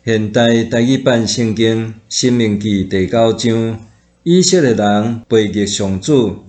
現代台語版聖經《申命記》第九章，以色列人背逆上主。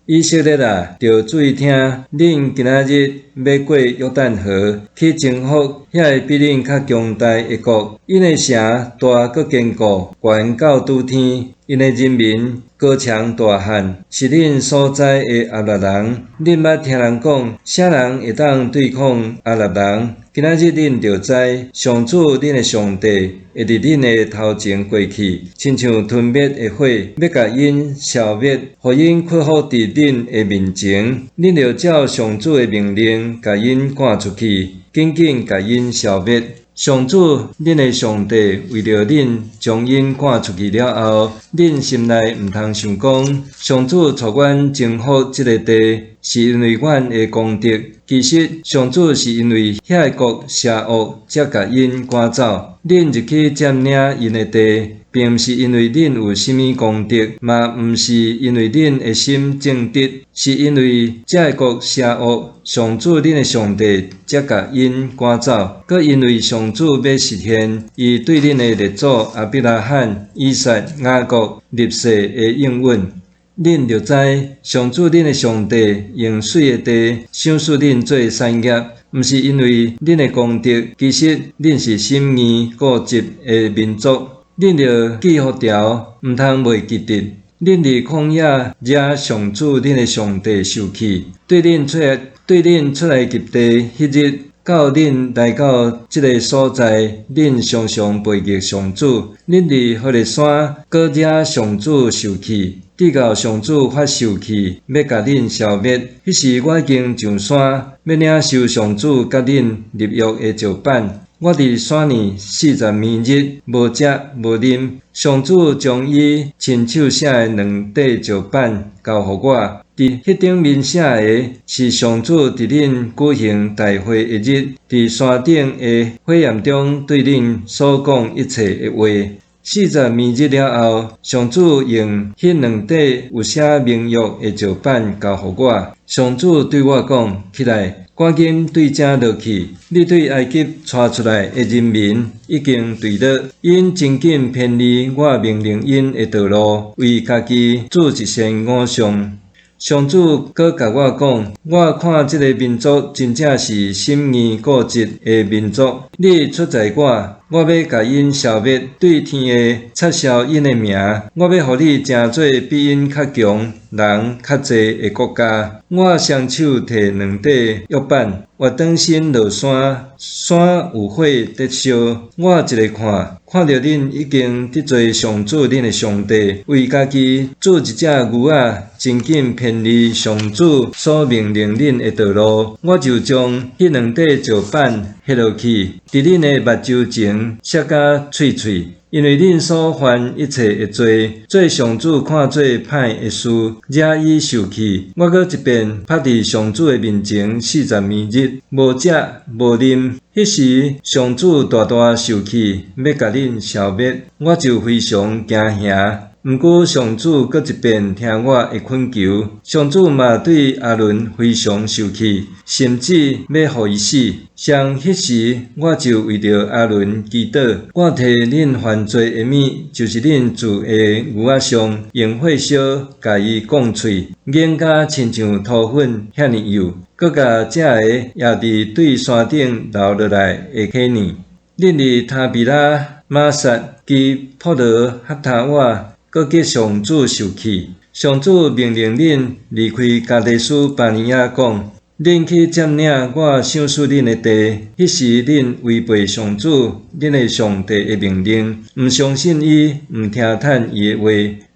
以色列啊，著注意聽，恁今仔日欲過約旦河，去征服遐个比恁較強大的國，𪜶的城大閣堅固，懸到拄天，𪜶的人民高強大漢，是恁所知的亞納人。恁捌聽人講，啥人會當對抗亞納人？今仔日恁著知，上主恁的上帝會佇恁的頭前過去，親像吞滅的火，欲共𪜶消滅，予𪜶屈服佇恁的面前。恁著照上主的命令，共𪜶趕出去，緊緊共𪜶消滅。上主恁的上帝為著恁將𪜶趕出去了後，恁心內毋通想講，上主帶阮征服這个地，是因為阮的功德。其實上主是因為遐个國邪惡，才共𪜶趕走。恁入去佔領𪜶的地，並毋是因為恁有啥物功德，嘛毋是因為恁的心正直，是因為這个國邪惡，上主恁的上帝才共𪜶趕走。閣因為上主欲實現伊對恁的列祖亞伯拉罕、以撒、雅各立誓的應允。恁著知，上主恁的上帝用媠的地賞賜恁做產業，毋是因為恁的功德，其實恁是心硬固執的民族。恁著記予牢，毋通袂記得。恁佇曠野惹上主恁的上帝受氣，對恁出埃及地彼日，到恁來到這个所在，恁常常背逆上主。恁佇何烈山閣惹上主受氣，直到上主發受氣，欲共恁消滅。彼時我已經上山，欲領受上主佮恁立約的石板。我佇山爾四十暝日，無食無啉。上主將伊親手寫的兩塊石板交予我。佇彼頂面寫的是上主佇恁舉行大會的日，佇山頂的火焰中對恁所講一切的話。四十暝日了後，上主用彼兩塊有寫盟約的石板交予我。上主對我講：起來，趕緊對遮落去！你對埃及帶出來的人民已經墜落，𪜶真緊偏離我命令𪜶的道路，為家己鑄一尊偶像。上主閣共我講：我看這个民族真正是心硬固執的民族。你出在我，我欲共𪜶消滅，對天下撤銷𪜶的名。我欲予你成做比𪜶較強、人較濟的國家。我雙手提兩塊約板，越轉身落山，山有火佇燒。我一个看，看著恁已經得罪上主恁的上帝，為家己鑄一隻牛仔，真緊偏離上主所命令恁的道路。我就將彼兩塊石板彼落去，佇恁的目睭前摔甲碎碎。因為恁所犯一切的罪，做上主看做歹的事，惹伊受氣。我閣一遍拍佇上主的面前四十暝日，無食無啉。彼時上主大大受氣，欲共恁消滅，我就非常驚嚇。毋過上主閣一遍聽我的懇求，上主嘛對亞倫非常受氣，甚至欲予伊死。上彼時，我就為著亞倫祈禱，我提恁犯罪的物，就是恁鑄的牛仔像，用火燒，共伊摃碎，研甲親像塗粉遐爾幼，閣共這个也佇對山頂流落來的溪澇。恁佇他比拉、瑪撒及珀羅哈他瓦，閣激上主受氣。上主命令恁離開加低斯巴尼亞，講：恁去佔領我賞賜恁的地。彼時恁違背上主恁的上帝的命令，毋相信伊，毋聽趁伊的話。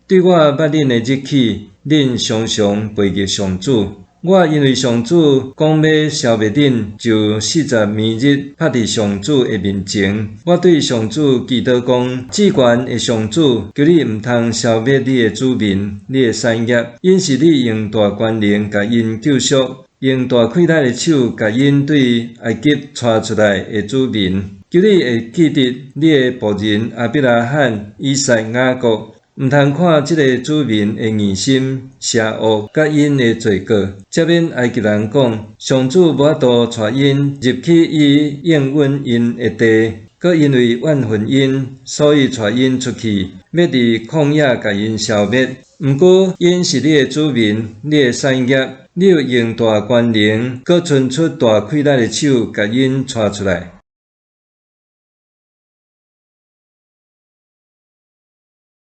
對我捌恁的日起，恁常常背逆上主。我因為上主講欲消滅恁，就四十暝日拍佇上主的面前。我對上主祈禱講：至懸的上主，求你毋通消滅你的子民、你的產業。𪜶是你用大權能共𪜶救贖，用大氣力的手共𪜶對埃及帶出來的子民。求你會記得你的僕人亞伯拉罕、以撒、雅各，毋通看這个子民的硬心、邪惡，佮𪜶的罪過，才免埃及人講：上主無法度帶𪜶入去伊應允𪜶的地。閣因為怨恨𪜶，所以帶𪜶出去，欲佇曠野共𪜶消滅。毋過𪜶是你的子民，你的產業，你有用大權能，閣伸出大氣力的手，共𪜶帶出來。